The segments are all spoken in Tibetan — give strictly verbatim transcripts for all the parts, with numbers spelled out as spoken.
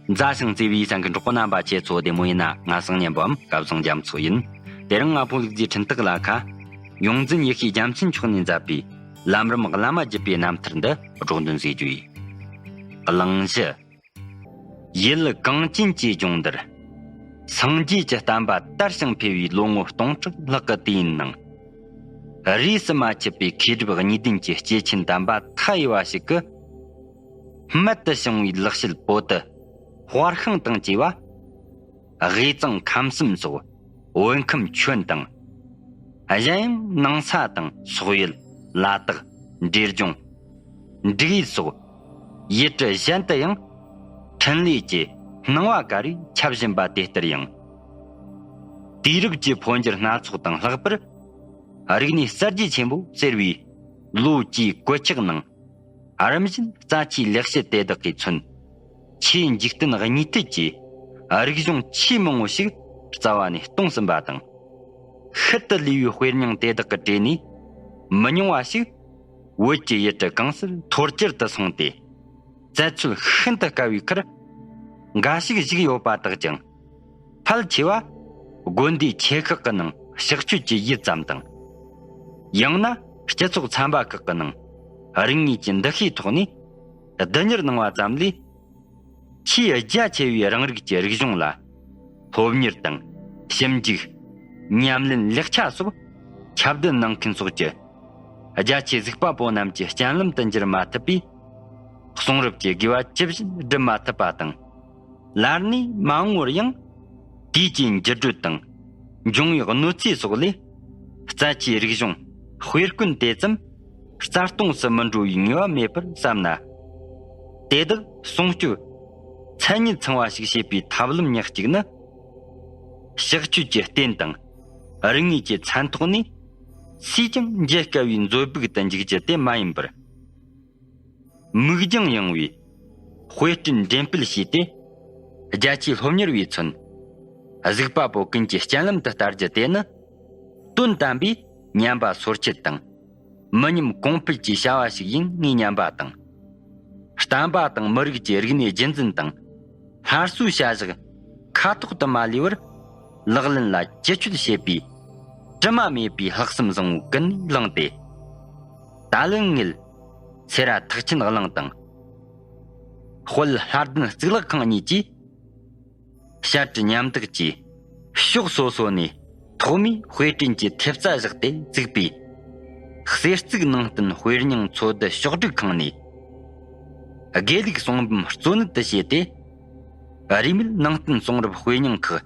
མཛའ་ཞིང་བརྩེ་བའི་གསན་མཁན་གྲོགས་པོ་རྣམ་པ་ཁྱེད་ཚོ་བདེ་མོ་ཡིན་ན། ང་སང་ཉན་པའམ་སྐལ་བཟང་རྒྱ་མཚོ་ཡིན། དེ་རིང་ང་ཕུང་ལུགས་ཀྱི་འཕྲིན་སྟེགས་ལ་ཁ། ཡོངས་འཛིན་ཡེ་ཤེས་རྒྱལ་མཚན་མཆོག་ནས་མཛད་པའི་ལམ་རིམ་བླ་མ་བརྒྱུད་པའི་རྣམ་ཐར་འདི་སྒྲོག་འདོན་བྱེད་རྒྱུ་ཡིན། གླེང་གཞི། ཡུལ་གངས་ཅན་གྱི་ལྗོངས་འདིར། སངས་རྒྱས་ཀྱི་བསྟན་པ་དར་ཞིང་འཕེལ་བའི་ལོ་ངོ་སྟོང་ཕྲག་ལྷག་གི་དུས་ཡུན་ནང་། རིས་སུ་མ་ཆད་པའི་མཁས་གྲུབ་གཉིས་ལྡན་གྱི་སྐྱེས་ཆེན་དམ་པ་མཐའ་ཡས་པ་ཞིག་གིས། རྨད་དུ་བྱུང་བའི་ལེགས་བཤད་པོ་ཏི། དཔར་ཤིང་དང་བཅས་པ། དབུས་གཙང་ཁམས་གསུམ་སོགས་བོད་ཁམས་ཁྱོན་དང་། གཞན་ཡང་ནང་ས་དང་སོག་ཡུལ། ལ་དྭགས། འབྲས་ལྗོངས། འབྲུག་ཡུལ་སོགས་ཡུལ་གྲུ་གཞན་དུ་ཡང་འཕྲིན་ལས་ཀྱི་སྣང་བ་གར་བའི་ཁྱབ་བཞིན་པ་དེ་ལྟར་ཡང་། དུས་རབས་ཀྱི་འཕོ་འགྱུར་སྣ་ཚོགས་དང་ལྷག་པར། རིག་གནས་གསར་བརྗེ་ཆེན་པོ་ཟེར་བའི་ལོ་བཅུའི་གོད་ཆག་ནང་། རིམ་བཞིན་རྩ་ཆེའི་ལེགས་བཤད་དེ་དག་གིས་མཚོན། ཆེས་འཇིག་རྟེན་གཉིས་ཐད་ཀྱི་རིག་གཞུང་ཆེས་མང་བོ་ཞིག་རྩ་བ་ནས་སྟོངས་ཟིན་པ་དང་། ཤུལ་དུ་ལུས་པའི་དཔེ་རྙིང་དེ་དག་གི་གྲས་ནས་མི་ཉུང་བ་ཞིག་བོད་ཀྱི་ཡུལ་གྲུ་གང་སར་འཐོར་བཅར་དུ་སོང་སྟེ། བཙལ་འཚོལ་ཤིན་ཏུ་དཀའ་བའི་ཁར་འགའ་ཞིག་བཞུགས་ཡོད་པ་དག་ཀྱང་། ཕལ་ཆེ་བ་དགོན་སྡེའི་ཆེ་ཁག་གི་ནང་གཤེགས་ཆོས་ཀྱི་ཡུལ་ཙམ་དང་། ཡང་ན་སྤྱི་ཚོགས་ཚན་པ་ཁག་གི་ནང་རིག་གནས་ཀྱི་འདུ་ཤེས་ཐོག་ནས་བསྡུ་གཉེར་གནང་བ་ཙམ་ལས། ཆེས་རྒྱ་ཆེ་བའི་རང་རིགས་ཀྱི་རིག་གཞུང་ལ་སློབ་གཉེར་དང་ཞིབ་འཇུག། ཉམས་ལེན་ལེགས་ཆ་སོགས་ཁྱབ་གདལ་གནང་མཁན་སོགས་ཀྱི་རྒྱ་ཆེའི་གཟིགས་པ་པོ་རྣམས་ཀྱི་སྤྱན་ལམ་དུ་འགྱུར་མ་ཐུབ་པས། གསུང་རབ་ཀྱི་དགེ་བ་ཇི་བཞིན་སྒྲུབ་མ་ཐུབ་པ་དང་། ལར་ནས་མ་འོངས་པར་ཡང་དུས་ཀྱི་འགྱུར་འགྲོས་དང་འབྱུང་བའི་གནོད་འཚེ་སོགས་ལས། རྩ་ཆེའི་རིག་གཞུང་དཔེ་དཀོན་དེ་ཙམ་རྩ་སྟོངས་སུ་མི་འགྲོ་བའི་ངེས་པ་མེད་པར་བསམ་ན། དེ་དག་སྲུང་སྐྱོབ་མཚན་ཉིད་ཚང་བ་ཞིག་བྱེད་པའི་ཐབས་ལམ་ཉག་གཅིག་ནི། གཤེགས་ཆོས་ཀྱི་རྟེན་དང་རིག་གནས་ཀྱི་མཚན་ཐོག་ནས་སུས་ཀྱང་འཇལ་དཀའ་བའི་མཛོད་སྦུག་ཏུ་འཇུག་རྒྱུ་དེ་མ་ཡིན་པར། མིག་རྒྱང་ཡངས་པའི་དཔེ་སྐྲུན་འགྲེམས་སྤེལ་བྱས་ཏེ། རྒྱ་ཆེའི་སློབ་གཉེར་བས་མཚོན། གཟིགས་པ་པོ་ཀུན་གྱི་སྤྱན་ལམ་དུ་བསྟར་རྒྱུ་དེ་ནི། དོན་དམ་པའི་ཉམས་པ་སོར་ཆུད་དང་། མི་ཉམས་གོང་འཕེལ་གྱི་བྱ་བ་ཞིག་ཡིན་ངེས་སྙམ་པ་དང་། བསྟན་པ་དང་མི་རིགས་ཀྱི་རིག་གནས་རྒྱུན་འཛིན་དང་། སླར་གསོའི་བྱ་གཞག་ཁ་ཐོག་ཏུ་མ་ལུས་པར་ལག་ལེན་ལ་ཅི་སྤྱོད་བྱེད་པའི་དྲི་མ་མེད་པའི་ལྷག་བསམ་བཟང་བོ་ཀུན་ནས་བསླངས་ཏེ། ད་ལན་ངེད་སེ་ར་ཐེག་ཆེན་གླིང་དང་། དཔལ་ལྷ་ལྡན་གཙུག་ལག་ཁང་གཉིས་ཀྱིས། བཤད་གྲྭ་མཉམ་འདེགས་ཀྱིས་ཕྱོགས་སོ་སོ་ནས་ཐོག་མའི་དཔེ་སྐྲུན་གྱི་ཐེབས་རྩ་བཞག་སྟེ་བཙུགས་པའི་གསེར་གཙུག་ནང་བསྟན་དཔེ་རྙིང་འཚོལ་བསྡུ་ཕྱོགས་སྒྲིག་ཁང་ནས། དགེ་ལུགས་གསུང་འབུམ་གཙོ་གནད་དུ་བྱས་ཏེ། རིས་མེད་ནང་བསྟན་གསུང་རབ་དཔེ་རྙིང་ཁག་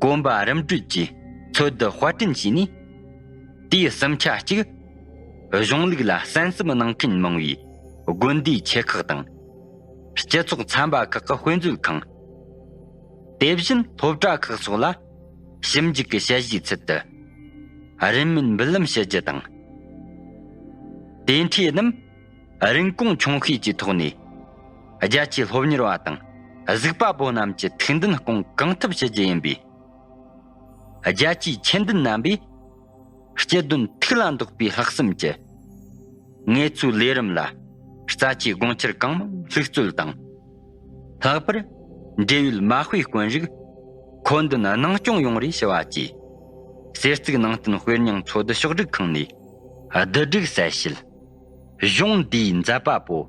གོམ་པ་རིམ་བགྲོད་ཀྱིས་འཚོལ་བསྡུ་དཔར་སྐྲུན་བྱས་ནས། དེའི་གསུམ་ཆ་གཅིག་གཞུང་ལུགས་ལ་གསན་བསམ་གནང་མཁན་མང་བའི་དགོན་སྡེའི་ཆེ་ཁག་དང་། སྤྱི་ཚོགས་ཚན་པ་ཁག་གི་དཔེ་མཛོད་ཁང་། དེ་བཞིན་སློབ་གྲྭ་ཁག་སོགས་ལ་ཞིབ་འཇུག་གི་དཔྱད་གཞིའི་ཚུལ་དུ་རིན་མེད་འབུལ་ལམ་ཞུ་རྒྱུ་དང་། དེ་འཕྲོས་རྣམས་རིན་གོང་ཆུང་ཤོས་ཀྱི་ཐོག་ནས་རྒྱ་ཆེའི་སློབ་གཉེར་བ་དང་གཟིགས་པ་པོ་རྣམས་ཀྱི་ཐུགས་འདུན་སྐོང་གང་ཐུབ་ཞུ་རྒྱུ་ཡིན་པས། རྒྱ་ཆེའི་ཁྱིམ་ལྡན་རྣམ་པས་སྤྱི་དོན་ཐུགས་ལ་འདོགས་པའི་ལྷག་བསམ་གྱིས། ངེད་ཚོའི་ལས་རིམ་ལ་རྩ་ཆེའི་དགོངས་འཆར་གང་མང་ལྷུག་སྩོལ་དང་། ལྷག་པར་འབྲེལ་ཡོད་མ་དཔེ་དཀོན་རིགས་མཁོ་འདོན་གནང་སྐྱོང་ཡོང་རེ་ཞུ་བ་བཅས། གསེར་གཙུག་ནང་བསྟན་དཔེ་རྙིང་འཚོལ་བསྡུ་ཕྱོགས་སྒྲིག་ཁང་ནས་བསྡུ་སྒྲིག་གསལ་བྱེད། གཞུང་འདིའི་མཛད་པ་པོ།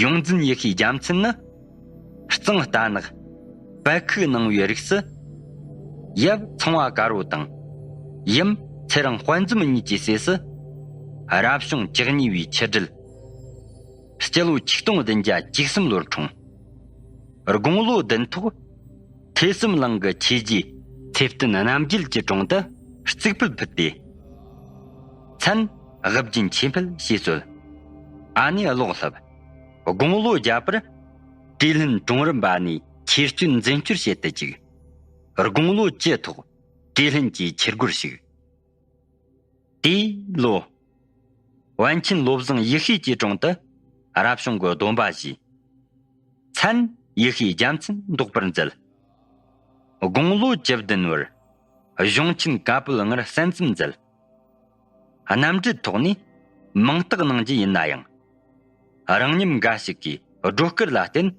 ཡོངས་འཛིན་ཡེ་ཤེས་རྒྱལ་མཚན་ནི། གཙང་རྟ་ནག་པད་ཁུག་སྣང་བའི་རིགས་སུ། ཡབ་ཚངས་པ་དཀར་པོ་དང་། ཡུམ་ཚེ་རིང་དཔལ་འཛོམས་གཉིས་ཀྱི་སྲས་སུ། རབ་བྱུང་བཅུ་གཉིས་པའི་ཆུ་སྦྲུལ། སྤྱི་ལོ་ཆིག་སྟོང་བདུན་བརྒྱ་བཅུ་གསུམ་ལོར་འཁྲུངས། དགུང་ལོ་བདུན་ཐོག་ཐོས་བསམ་གླིང་གི་ཆོས་རྗེ་ཚེ་བརྟན་རྣམ་རྒྱལ་གྱི་དྲུང་དུ་རྩིག་ཕུད་ཕུལ་ཏེ། མཚན་དབུ་རྒྱན་ཆོས་འཕེལ་ཞེས་གསོལ། ཨ་ནེ་ཀློག་ལྷབ། དགུང་ལོ་བརྒྱད་པར་བཀྲས་ལྷུན་གྲོང་རིམ་པ་ནས་ཆོས་སྤྱོད་འཛིན་སྐྱོར་བྱེད་དུ་བཅུག། དགུང་ལོ་བཅུ་ཐོག་བཀྲས་ལྷུན་གྱི་ཆོས་སྒོར་ཞུགས། དེའི་ལོ། པཎ་ཆེན་བློ་བཟང་ཡེ་ཤེས་ཀྱི་དྲུང་དུ་རབ་བྱུང་གི་སྡོམ་པ་བཞེས། མཚན་ཡེ་ཤེས་རྒྱལ་མཚན་འདོགས་པར་མཛད། དགུང་ལོ་བཅུ་བདུན་བར་གཞུང་ཆེན་བཀའ་པོད་ལྔར་གསན་བསམ་མཛད། རྣམ་འགྲེལ་ཐོག་ནས་མིང་བཏགས་གནང་རྒྱུ་ཡིན་ན་ཡང་། རང་མཉམ་འགའ་ཞིག་གིས་སྒྲོ་སྐུར་ལ་བརྟེན།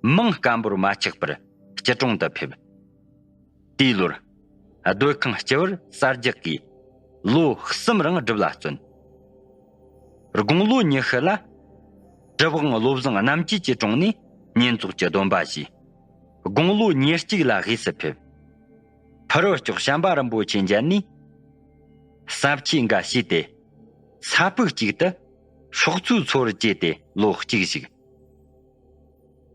མང་སྐམ་པོར་མ་ཆགས་པར་སྐྱིད་གྲོང་དུ་ཕེབས། དེའི་ལོར་སྡོད་ཁང་སྤྱི་བོར་གསར་རྒྱག་གིས་ལོ་གསུམ་རིང་སྒྲུབ་ལ་བརྩོན། དགུང་ལོ་ཉི་ཤུ་ལ་གྲུབ་དབང་བློ་བཟང་རྣམ་རྒྱལ་གྱི་དྲུང་ནས་བསྙེན་རྫོགས་ཀྱི་སྡོམ་པ་བཞེས། དགུང་ལོ་ཉེར་གཅིག་ལ་དབུས་སུ་ཕེབས། ཕུར་བུ་སྐྱོགས་བྱམས་པ་རིན་པོ་ཆེ་མཇལ་ནས། ཟབ་ཆོས་འགའ་བྱས་ཏེ། ས་ཕུག་གཅིག་ཏུ་སྲོག་རྩོལ་འཚོ་བར་བྱས་ཏེ་ལོ་གཅིག་བཞུགས།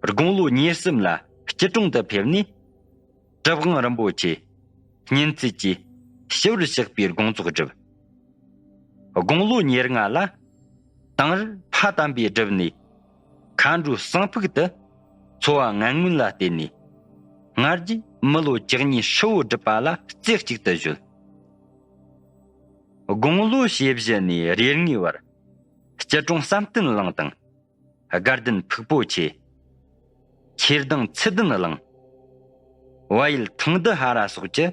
དགུང་ལོ་ཉེར་གསུམ་ལ་སྐྱིད་གྲོང་དུ་ཕེབས་ནས། གྲུབ་དབང་རིན་པོ་ཆེ་བསྙེན་ཚུལ་གྱིས་ཞི་བར་གཤེགས་པའི་དགོངས་རྫོགས་བསྒྲུབས། དགུང་ལོ་ཉེར་ལྔ་ལ་དེང་རབས་ཕ་དམ་པས་བསྒྲུབས་ནས། མཁའ་འགྲོའི་གསང་ཕུག་ཏུ་འཚོ་བ་ངན་ངོན་ལ་བརྟེན་ནས། སྔར་གྱི་མི་ལོ་བཅུ་གཉིས་ཧྲིལ་བོ་བསྒྲུབས་པ་ལ་རྩེ་གཅིག་ཏུ་གཞོལ། དགུང་ལོ་ཞེ་བཞི་ནས་རེ་ལྔའི་བར་སྐྱིད་གྲོང་བསམ་གཏན་གླིང་དང་། དགའ་ལྡན་ཕུག་པོ་ཆེ། ཆོས་ལྡིང་ཚུལ་ལྡན་གླིང་། བལ་ཡུལ་ཐང་འདུ་ཧ་ར་སོགས་ཀྱི་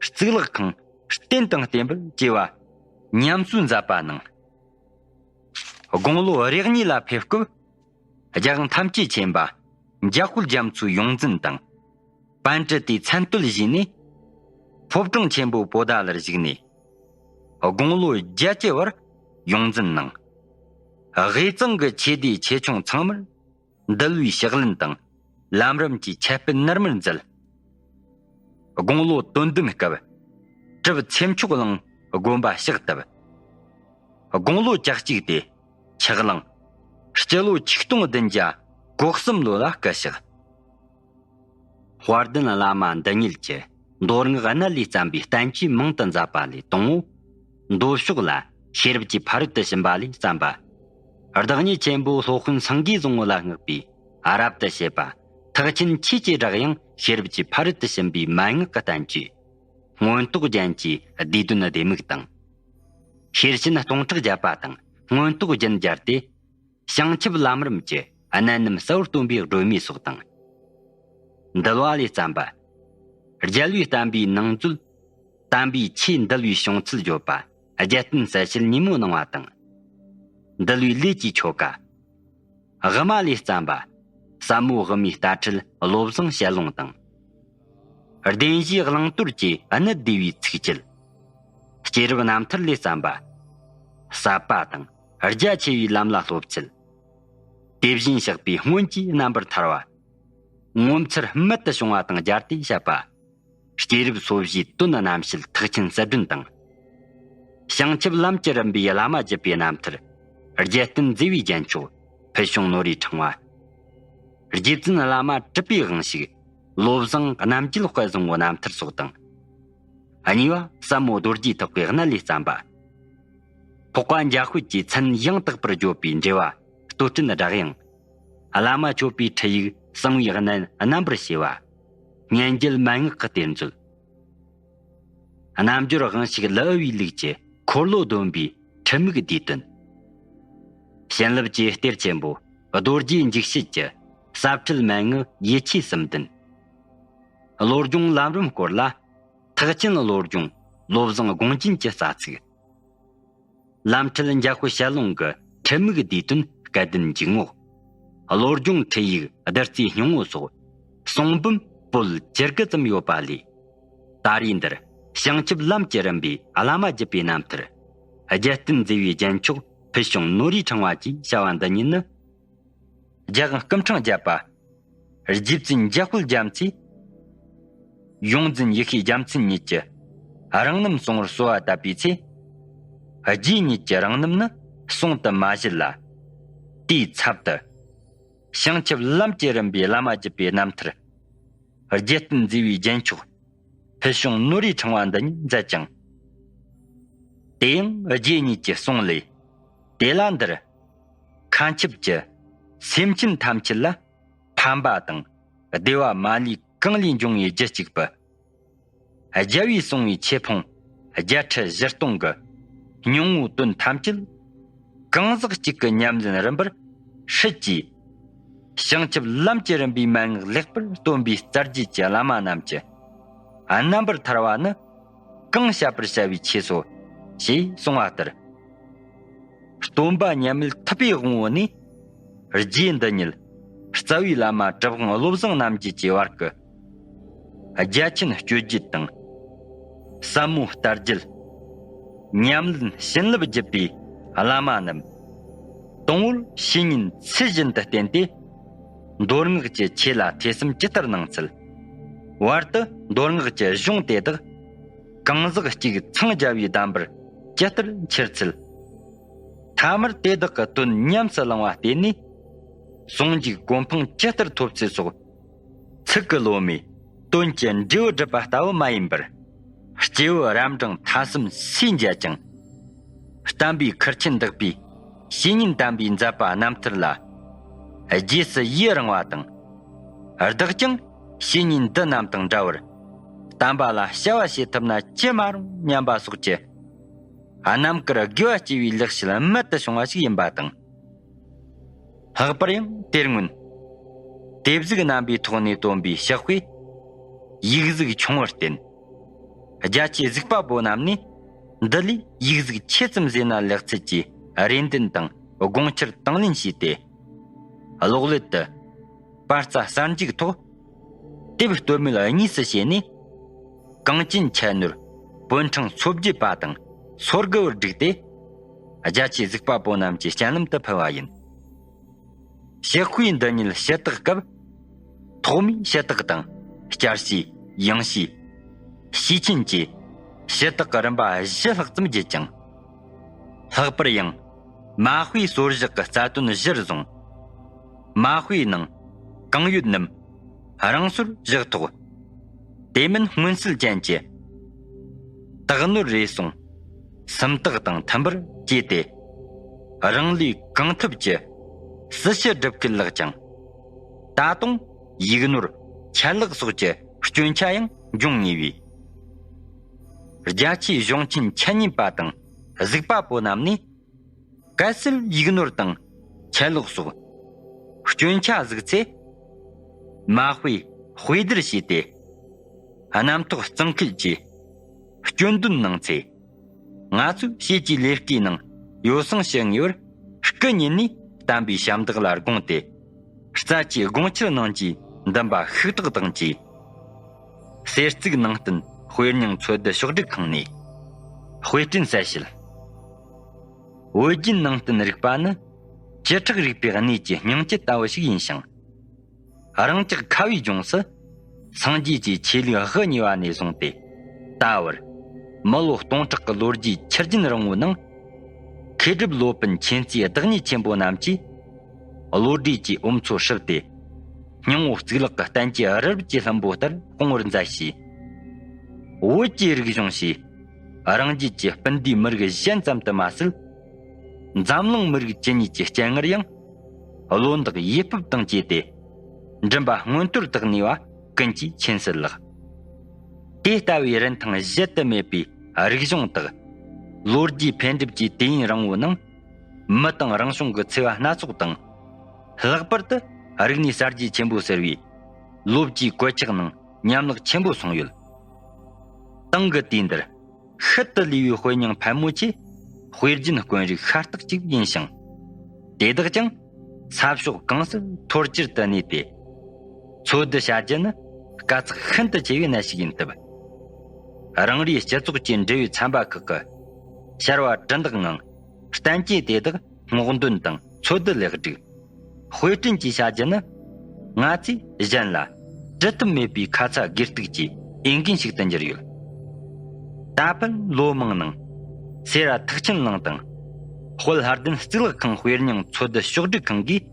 གཙུག་ལག་ཁང་རྟེན་དང་བརྟེན་པར་བཅས་པ་ཉམས་གསོའི་མཛད་པ་གནང་། དགུང་ལོ་རེ་གཉིས་ལ་ཕེབས་སྐབས། རྒྱལ་དབང་ཐམས་ཅད་མཁྱེན་པ་འཇམ་དཔལ་རྒྱ་མཚོའི་ཡོངས་འཛིན་དང་། པཎྜི་ཏའི་མཚན་བསྟོད་བཞེས་ནས། ཕོ་བྲང་ཆེན་པོ་པོ་ཏཱ་ལར་བཞུགས་ནས། དགུང་ལོ་བརྒྱད་ཅུ་བར་ཡོངས་འཛིན་གནང་། དབུས་གཙང་གི་ཆོས་སྡེ་ཆེ་ཆུང་ཚང་མར་འདུལ་བའི་ཕྱག་ལེན་དང་ལམ་རིམ་གྱི་ཆད་སྤེལ་ནར་མར་མཛད། དགུང་ལོ་དོན་བདུན་སྐབས་གྲུབ་ཚེ་མཆོག་གླིང་དགོན་པ་ཕྱག་བཏབ། དགུང་ལོ་གྱ་གཅིག་སྟེ་ཆག་གླིང་། སྤྱི་ལོ་ཆིག་སྟོང་བདུན་བརྒྱ་གོ་གསུམ་ལོ་ལ་སྐུ་གཤེགས། དཔལ་ལྡན་བླ་མ་འདི་ཉིད་ཀྱི་མདོ་སྔགས་གནད་ལས་བརྩམས་པའི་བསྟན་བཅོས་མང་དུ་མཛད་པ་ལས་དང་པོ། མདོ་ཕྱོགས་ལ་ཤེས་རབ་ཀྱི་ཕ་རོལ་ཏུ་ཕྱིན་པ་ལས་བརྩམས་པ། བདག་ཉིད་ཆེན་པོ་སློབ་དཔོན་སེང་གེ་བཟང་པོ་ལ་བསྔགས་པའི་རབ་ཏུ་བྱེད་པ། ཐེག་ཆེན་ཆོས་ཀྱི་སྒྲ་དབྱངས་ཤེས་རབ་ཀྱི་ཕ་རོལ་ཏུ་ཕྱིན་པའི་མན་ངག་གི་བསྟན་བཅོས། མངོན་རྟོགས་རྒྱན་གྱི་བསྡུས་དོན་ལྡེ་མིག་དང་། ཤེར་ཕྱིན་སྟོང་ཕྲག་བརྒྱ་པ་དང་མངོན་རྟོགས་རྒྱན་སྦྱར་ཏེ། བྱང་ཆུབ་ལམ་རིམ་གྱི་གནད་རྣམས་གསལ་བར་སྟོན་པའི་སྒྲོན་མེ་སོགས་དང་། འདུལ་བ་ལས་བརྩམས་པ། རྒྱལ་བའི་བསྟན་པའི་ནང་མཛོད། དམ་པའི་ཆོས་འདུལ་བའི་བྱུང་ཚུལ་བརྗོད་པ། རྒྱལ་བསྟན་གསལ་བྱེད་ཉིན་མོ་གནང་བ་དང་། འདུལ་བའི་ལས་ཀྱི་ཆོ་ག། དབུ་མ་ལས་བརྩམས་པ། ཟབ་མོ་དབུ་མའི་ལྟ་ཁྲིད་བློ་བཟང་ཞལ་ལུང་དང་། བདེན་བཞིའི་བླང་དོར་གྱི་གནད་བསྡུས་པའི་ཚིགས་བཅད། སྐྱེས་རབས་རྣམ་ཐར་ལས་བརྩམས་པ། ཟབ་པ་དང་རྒྱ་ཆེ་བའི་ལམ་ལ་སློབ་ཚུལ། དེ་བཞིན་གཤེགས་པའི་སྔོན་གྱི་རྣམ་པར་ཐར་བ། ངོ་མཚར་རྨད་དུ་བྱུང་བ་དང་སྦྱར་ཏེ་བཤད་པ། སྐྱེས་རབས་སོ་བཞིའི་དོན་རྣམ་བཤད་ཐེག་ཆེན་གསལ་སྒྲོན་དང་། བྱང་ཆུབ་ལམ་གྱི་རིམ་པའི་བླ་མ་བརྒྱུད་པའི་རྣམ་ཐར། རྒྱལ་བསྟན་མཛེས་པའི་རྒྱན་མཆོག་ཕུལ་བྱུང་ནོར་བུའི་ཕྲེང་བ། རྗེ་བཙུན་བླ་མ་གྲུབ་པའི་དབང་ཕྱུག་བློ་བཟང་རྣམ་རྒྱལ་དཔལ་བཟང་པོའི་རྣམ་ཐར་སོགས་དང་། གཉིས་པ་ཟབ་མོ་རྡོ་རྗེ་ཐེག་པའི་གནད་ལས་བརྩམས་པ། འཕགས་པ་འཇམ་དཔལ་གྱི་མཚན་ཡང་དག་པར་བརྗོད་པའི་འགྲེལ་བ་བསྟོད་སྤྲིན་སྒྲ་དབྱངས། བླ་མ་མཆོད་པའི་ཁྲིད་ཡིག་གསང་བའི་གནད་རྣམ་པར་ཕྱེ་བ། སྙན་བརྒྱུད་མན་ངག་གི་གཏེར་མཛོད། རྣལ་འབྱོར་དབང་ཕྱུག་ལི་ཨུ་བའི་ལུགས་ཀྱི་འཁོར་ལོ་སྡོམ་པའི་ཁྲིད་དམིགས་བསྡུས་དོན། བྱིན་རླབས་ཀྱི་གཏེར་ཆེན་པོ་རྡོ་རྗེ་འཇིགས་བྱེད་ཀྱི་ཟབ་ཁྲིད་མན་ངག་ཡིད་ཆེས་གསུམ་ལྡན། བློ་སྦྱོང་ལམ་རིམ་སྐོར་ལ་ཐེག་ཆེན་བློ་སྦྱོང་བློ་བཟང་དགོངས་ཅན་གྱི་རྩ་ཚིག། ལམ་ཁྲིད་འཇམ་དཔལ་ཞལ་ལུང་གི་ཁྲིད་དམིགས་བསྡུས་དོན་སྐལ་ལྡན་འཇུག་ངོགས། བློ་སྦྱོང་ཁྲིད་ཡིག་བདུད་རྩིའི་སྙིང་པོ་སོགས་གསུང་འབུམ་པོད་བཅུ་དགུ་ཙམ་ཡོད་པ་ལས། ད་རེས་འདིར་བྱང་ཆུབ་ལམ་གྱི་རིམ་པའི་བླ་མ་བརྒྱུད་པའི་རྣམ་ཐར། རྒྱལ་བསྟན་མཛེས་པའི་རྒྱན་མཆོག་ཕུལ་བྱུང་ནོར་བུའི་ཕྲེང་བ་བཅས་བྱ་བ་འདི་ཉིད་ནི། རྒྱལ་དབང་སྐུ་ཕྲེང་བརྒྱད་པ། རྗེ་བཙུན་འཇམ་དཔལ་རྒྱ་མཚོས། ཡོངས་འཛིན་ཡེ་ཤེས་རྒྱལ་མཚན་ཉིད་ཀྱི་རང་རྣམ་གསུང་བར་གསོལ་བ་བཏབ་པའི་ཚེ། རྗེ་ཉིད་ཀྱི་རང་རྣམ་ནི་གསུང་དུ་མ་བཞེད་ལ། དེའི་ཚབ་ཏུ། བྱང་ཆུབ་ལམ་གྱི་རིམ་པའི་བླ་མ་བརྒྱུད་པའི་རྣམ་ཐར། རྒྱལ་བསྟན་མཛེས་པའི་རྒྱན་མཆོག་ཕུལ་བྱུང་ནོར་བུའི་ཕྲེང་བ་འདི་ཉིད་མཛད་ཅིང་། དེ་ཡང་རྗེ་ཉིད་ཀྱི་གསུང་ལས། དེ་ལ་འདིར། མཁའ་ཁྱབ་ཀྱི་སེམས་ཅན་ཐམས་ཅད་ལ་ཕན་པ་དང་བདེ་བ་མ་ལུས་གང་ལས་འབྱུང་བའི་རྒྱུ་གཅིག་པུ། རྒྱལ་བས་གསུངས་པའི་ཆོས་ཕུང་བརྒྱད་ཁྲི་བཞི་སྟོང་གི་སྙིང་པོའི་དོན་ཐམས་ཅད་གང་ཟག་གཅིག་གི་ཉམས་ལེན་རིམ་པར་སྲིད་ཀྱིས། བྱང་ཆུབ་ལམ་གྱི་རིམ་པའི་མན་ངག་ལེགས་པར་སྟོན་པའི་རྩ་རྒྱུད་ཀྱི་བླ་མ་རྣམས་ཀྱི་རྣམ་པར་ཐར་བ་ནི་གང་བཤད་པར་བྱ་བའི་ཆོས་སོ། ཞེས་གསུངས་པ་ལྟར། སྟོན་པ་མཉམ་མེད་ཐུབ་པའི་དབང་པོ་ནས་རྗེ་འདི་ཉིད་ རྩ་བའི་བླ་མ་གྲུབ་དབང་བློ་བཟང་རྣམ་རྒྱལ་གྱི་བར་གྱི་རྒྱ་ཆེན་སྤྱོད་བརྒྱུད་དང་། ཟབ་མོ་ལྟ་བརྒྱུད། ཉམས་ལེན་བྱིན་རླབས་བརྒྱུད་པའི་བླ་མ་རྣམས། དང་པོར་བཤེས་གཉེན་ཚུལ་བཞིན་དུ་བསྟེན་ཏེ། མདོ་སྔགས་ཀྱི་ཆོས་ལ་ཐོས་བསམ་ཇི་ལྟར་གནང་ཚུལ། བར་དུ་མདོ་སྔགས་ཀྱི་གཞུང་དེ་དག་གང་ཟག་གཅིག་འཚང་རྒྱ་བའི་གདམས་པར་ཇི་ལྟར་འཁྱེར་ཚུལ། ཐ་མར་དེ་དག་གི་དོན་ཉམས་སུ་བླང་བ་བརྟེན་ནས། ཟུང་འཇུག་གོ་འཕང་ཇི་ལྟར་ཐོབ་ཚུལ་སོགས། ཚིག་གི་ལོ་མས་དོན་གྱི་འབྲས་བུ་བསྒྲུབ་པ་ལྟ་བུ་མ་ཡིན་པར། སྐྱེས་བུ་རབ་འབྲིང་ཐ་གསུམ་སུས་མཇལ་ཀྱང་། བསྟན་པའི་ཁུར་ཆེན་འདེགས་པའི་བཤེས་གཉེན་དམ་པའི་མཛད་པ་རྣམ་ཐར་ལ། རྗེས་སུ་ཡི་རང་བ་དང་། བདག་ཀྱང་བཤེས་གཉེན་འདི་རྣམས་དང་འདྲ་བར། བསྟན་པ་ལ་བྱ་བ་བྱེད་ཐུབ་ན་ཅི་མ་རུང་སྙམ་པ་སོགས་ཀྱི། རྣམ་དཀར་དགེ་བ་སྐྱེ་བའི་ལེགས་བཤད་རྨད་དུ་བྱུང་བ་ཞིག་ཡིན་པ་དང་། ལྷག་པར་ཡང་དེར་སྔོན། དེབ་གཟུགས་རྣམ་པའི་ཐོག་ནས་བཏོན་པའི་ཕྱག་དཔེ། ཡིག་གཟུགས་ཆུང་བར་བརྟེན། རྒྱ་ཆེའི་གཟིགས་པ་པོ་རྣམས་ནས་འདི་ལས་ཡིག་གཟུགས་ཆེ་ཙམ་བཟོས་ན་ལེགས་ཚུལ་གྱི་རེ་འདུན་དང་དགོངས་འཆར་དང་ལེན་བྱས་ཏེ། གློག་ཀླད་དུ། པར་རྩ་གསར་འཇུག་ཐོག་དེབ་རྟོལ་མེད་གཉིས་སུ་ཕྱེ་ནས། གངས་ཅན་ཁྱད་ནོར་པོན་ཕྲེང་མཚོ་བརྒྱུད་པ་དང་སོ་དགུ་བར་བསྒྲིགས་ཏེ། རྒྱ་ཆེའི་གཟིགས་པ་པོ་རྣམས་ཀྱི་སྤྱན་ལམ་དུ་ཕུལ་བ་ཡིན། ཕྱག་དཔེ་འདི་ཉིད་ཞུ་དག་སྐབས། ཐོག་མའི་ཞུ་དག་དང་། བསྐྱར་ཞུ། ཡང་ཞུ། ཞུས་ཆེན་གྱི་ཞུ་དག་གི་རིམ་པ་བཞི་ལྷག་ཙམ་བརྒྱུད་ཅིང་། ལྷག་པར་ཡང་། མ་དཔེའི་སོར་བཞག་གི་རྩ་དོན་གཞིར་བཟུང་། མ་དཔེའི་ནང་གང་ཡོད་རྣམས་རང་སོར་བཞག་ཐོག་དེ་མིན་མངོན་གསལ་ཅན་གྱི་དག་ནོར་རེ་ཟུང་སུམ་རྟགས་དང་མཐུན་པར་བཅས་ཏེ། རང་ལས་གང་ཐུབ་ཀྱི་སྲི་ཞུ་སྒྲུབ་སྐུལ་ལགས་ཀྱང་། ད་དུང་ཡིག་ནོར་ཆད་ལྷག་སོགས་ཀྱི་སྐྱོན་ཆ་ཡང་འབྱུང་ངེས་པས། རྒྱ་ཆེའི་གཞུང་ཆེན་འཆད་ཉན་པ་དང་གཟིགས་པ་པོ་རྣམས་ནས། གལ་སྲིད་ཡིག་ནོར་དང་ཆད་ལྷག་སོགས་སྐྱོན་ཆ་གཟིགས་ཚེ། མ་དཔེ་དཔེ་བསྡུར་བྱས་ཏེ། རྣམ་རྟོག་གཙང་འཁེལ་གྱིས་སྐྱོན་འདོན་གནང་ཚེ། ང་ཚོས་བྱེད་ཀྱི་ལས་ཀའི་ནང་ཡོ་བསྲང་བྱེད་ངེས་པར་སྐུ་ཉིད་ནས་བསྟན་པའི་ཞབས་འདེགས་ལ་དགོངས་ཏེ། རྩ་ཆེའི་དགོངས་འཆར་ནང་གི་འདུན་པ་ཤུགས་དྲག་དང་བཅས། གསེར་གཙུག་ནང་བསྟན་དཔེ་རྙིང་འཚོལ་བསྡུ་ཕྱོགས་སྒྲིག་ཁང་ནས་དཔེ་སྐྲུན་གསལ་བཤད། བོད་བརྒྱུད་ནང་བསྟན་རིག་པ་ནི་བཅུ་ཕྲག་རིག་པའི་གནས་ཀྱི་སྙིང་བཅུད་ལྟ་བུ་ཞིག་ཡིན་ཞིང་། རང་ཅག་ཁ་བའི་ལྗོངས་སུ་སངས་རྒྱས་ཀྱི་ཆོས་ལུགས་དབུ་བརྙེས་པ་ནས་བཟུང་སྟེ་ད་བར་མི་ལོ་སྟོང་ཕྲག་གི་ལོ་རྒྱུས་ཆུ་རྒྱུན་རིང་བོའི་ནང་། མཁས་གྲུབ་སློབ་དཔོན་མཁྱེན་བརྩེའི་བདག་ཉིད་ཆེན་པོ་རྣམས་ཀྱིས་བློ་གྲོས་ཀྱི་འོ་མཚོ་བསྲུབས་ཏེ། སྙིང་པོ་གཙུག་ལག་གི་བསྟན་བཅོས་རི་རབ་ཀྱི་ལྷུན་པོ་ལྟར་སྐོང་བར་མཛད་ཞུས། བོད་ཀྱི་རིག་གཞུང་ཞེས་རང་རྒྱལ་གྱི་སྤུན་ཟླའི་མི་རིགས་གཞན་ཙམ་དུ་མ་ཟད། འཛམ་གླིང་མི་རིགས་ཇི་སྙེད་ཀྱི་སྤྱན་སྔར་ཡང་། བློ་འདག་ཡིད་ཕུབ་དང་བཅས་ཏེ། མགྲིན་པ་མངོན་དོར་དག་ནུས་པ་ཀུན་གྱིས་མཁྱེན་གསལ་ལགས། དེ་ལྟ་བུའི་རིན་ཐང་གཞལ་དུ་མེད་པའི་རིག་གཞུང་དག་ལོ་རྒྱུས་འཕེལ་འགྲིབ་ཀྱི་དུས་ཡུན་རིང་བོའི་ནང་། མི་དང་རང་བྱུང་གི་འཚེ་བ་སྣ་ཚོགས་དང་། ལྷག་པར་དུ་རིག་གནས་གསར་བརྗེ་ཆེན་པོ་ཟེར་བའི་ལོ་བརྒྱའི་གོད་ཆག་ནང་ཉམས་ལག་ཆེན་པོ་སོང་ཡོད། དེང་གི་དུས་འདིར་ཤུལ་དུ་ལུས་པའི་དཔེ་རྙིང་ཕལ་མོ་ཆེ་དཔེ་རྒྱུན་དཀོན་རིགས་ཤ་སྟག་ཅིག་ཡིན་ཞིང་། དེ་དག་ཀྱང་ས་ཕྱོགས་གང་སར་འཐོར་བཅུད་དུ་གནས་ཏེ། འཚོལ་བསྡུ་བྱ་རྒྱུ་ནི་དཀའ་ཚེགས་ཤིན་ཏུ་ཆེ་བའི་གནས་ཤིག་ཡིན་སྟབས། རང་རེའི་སྤྱི་ཚོགས་ཀྱི་འབྲེལ་ཡོད་ཚན་པ་ཁག་གི་ཕྱར་བ་གྲུ་འདེགས་ངང་བསྟན་བཅོས་དེ་དག་སྔོག་འདོན་དང་འཚོལ་བསྡུ་ལེགས་སྒྲིག་དཔེ་སྐྲུན་གྱི་བྱ་རྒྱུ་ནི། ང་ཚོས་གཞན་ལ་བྲི་ཐབས་མེད་པའི་ཁ་ཚ་དགོས་གཏུགས་ཀྱི་འོས་འགན་ཞིག་ཏུ་གྱུར་ཡོད། ད་ཕན་ལོ་མང་ནང་སེ་ར་ཐེག་ཆེན་གླིང་དང་། དཔལ་ལྷ་ལྡན་གཙུག་ལག་ཁང་དཔེ་རྙིང་འཚོལ་བསྡུ་ཕྱོགས་སྒྲིག་ཁང་གིས།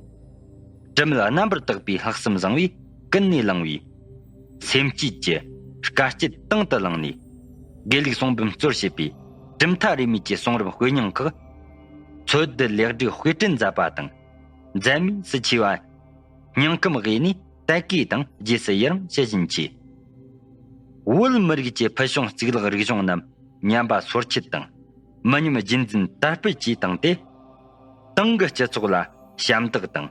དྲི་མེད་རྣམ་པར་དག་པའི་ལྷག་བསམ་བཟང་བོས་ཀུན་ནས་བསླངས་པའི། སེམས་བསྐྱེད་ཀྱི་དཀའ་སྤྱད་དང་དུ་བླངས་ནས། དགེ་ལུགས་གསུང་འབུམ་གཙོར་བྱས་པའི་གྲུབ་མཐའ་རིས་མེད་ཀྱི་གསུང་རབ་དཔེ་རྙིང་ཁག་འཚོལ་བསྡུ་ལེགས་སྒྲིག་དཔེ་སྐྲུན་མཛད་པ་དང་། འཛད་མེད་སུ་མཆིས་པ་སྙིང་ཁམས་དབུས་ནས་དད་གུས་དང་རྗེས་སུ་ཡི་རང་ཞུ་བཞིན་མཆིས། བོད་མི་རིགས་ཀྱི་ཕུལ་བྱུང་གཙུག་ལག་རིག་གཞུང་རྣམས་ཉམས་པ་སོར་ཆུད་དང་། མི་ཉམས་རྒྱུན་འཛིན་དར་སྤེལ་བཅས་བཏང་སྟེ། ཏང་གི་སྤྱི་ཚོགས་ལ་ཞབས་འདེགས་དང་།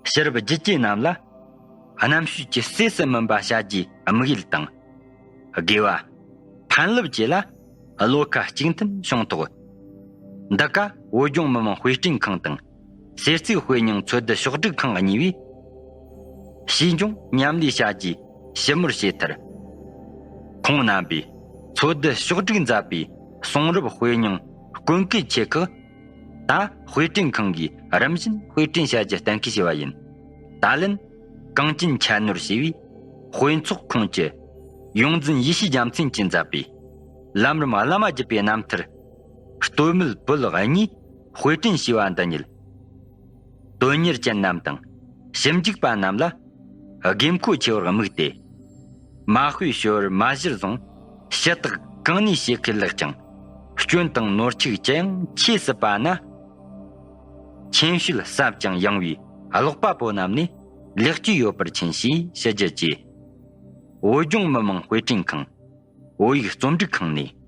ཕྱི་རབས་རྒྱུད་གཅེས་རྣམས་ལ་རྣམ་དཔྱོད་ཀྱི་གསོས་སུ་སྨིན་པ་བྱ་རྒྱུའི་དམིགས་ཡུལ་དང་། དགེ་བ། ཕན་རླབས་བཅས་ལ་བློ་ཁ་གཅིག་མཐུན་བྱུང་ཐོག་འདི་ག་བོད་ལྗོངས་མི་དམངས་དཔེ་སྐྲུན་ཁང་དང་། གསེར་གཙུག་དཔེ་རྙིང་འཚོལ་བསྡུ་ཕྱོགས་སྒྲིག་ཁང་གཉིས་པས། ཞིས་འབྱུང་མཉམ་ལས་བྱ་རྒྱུའི་ཞིབ་མོར་བྱས་མཐར། ཁོང་རྣམ་པས་འཚོ་བསྡུ་ཕྱོགས་སྒྲིག་མཛད་པའི་གསུང་རབ་དཔེ་རྙིང་ཀུན་དགའི་ཆེ་ཁག་ད་དཔེ་སྐྲུན་ཁང་གིས་རིམ་བཞིན་དཔེ་སྐྲུན་བྱ་རྒྱུ་གཏན་འཁེལ་བྱས་པ་ཡིན། ད་ལན་གངས་ཅན་ཁྱད་ནོར་ཞེས་པའི་དཔེ་ཚོགས་ཁོངས་ཀྱི་ཡོངས་འཛིན་ཡེ་ཤེས་རྒྱལ་མཚན་གྱིས་མཛད་པའི་ལམ་རིམ་བླ་མ་བརྒྱུད་པའི་རྣམ་ཐར། སྟོད་སྨད་བོད་གཉིས་དཔེ་སྐྲུན་བྱས་པ་འདི་ཉིད། དོན་གཉེར་ཅན་རྣམས་དང་ཞིབ་འཇུག་པ་རྣམས་ལ་དགོས་མཁོ་ཆེ་བར་དམིགས་ཏེ། མ་དཔེ་ཞུ་བར་མ་གཞིར་བཟུང་ཞུ་དག་གང་ནས་བྱེད་ཁས་ལེགས་ཀྱང་སྐྱོན་དང་ནོར་འཁྲུལ་ཅི་ཡང་ཆེས་སྲིད་པ་ན། མཁྱེན་དཔྱོད་ཟབ་ཅིང་ཡངས་པའི་ཀློག་པ་པོ་རྣམས་ནས་ལེགས་བཅོས་ཡོད་པར་མཁྱེན་ཞེས་ཞུ་རྒྱུ་བཅས། བོད་ལྗོངས་མི་དམངས་དཔེ་སྐྲུན་ཁང་། བོད་ཡིག་རྩོམ་སྒྲིག་ཁང་ནས།